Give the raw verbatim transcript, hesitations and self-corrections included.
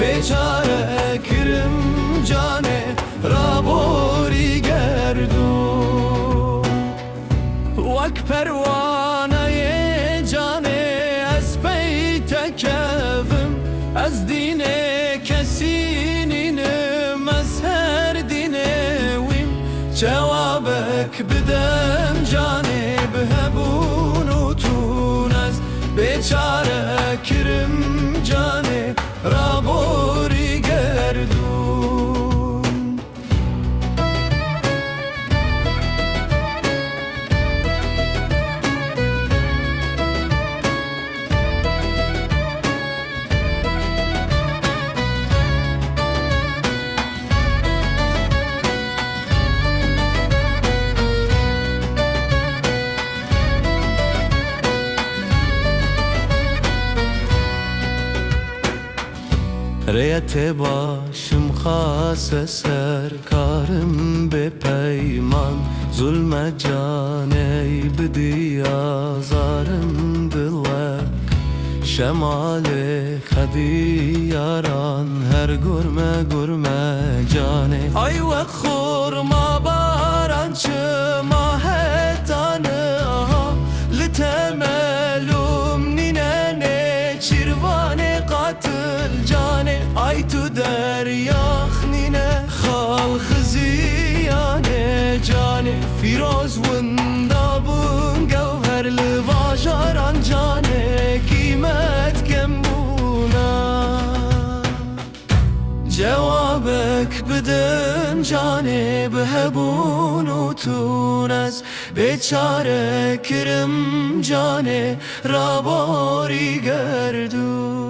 Bêçare kirim canê raborî gerdûn. Wek perwaneyê canê ez pey te kevim. Ez dînê kesî nînim, ez her dînê wîm. Cewabek bidem canê, bi hebûn û tûn ez bêçare kirim canê, raborî gerdûn. Rêye tê başim xase ser, karim bê peyman, zulme caney bidî azarim dilek. Şemalê xedî yaran her gurme gurme canê. Ay we xurma baran çima heta niha li temelûm nîne nêçîrvanê qatil canê. Ay tu deryax nîne xal xiziyanê canê. Fîroz winda bûn gewher li bajaran canê, qîmet kem bûna. Cewabek bidin canê, bi hebûn û tûn ez bêçare kirim canê, raborî gerdûn.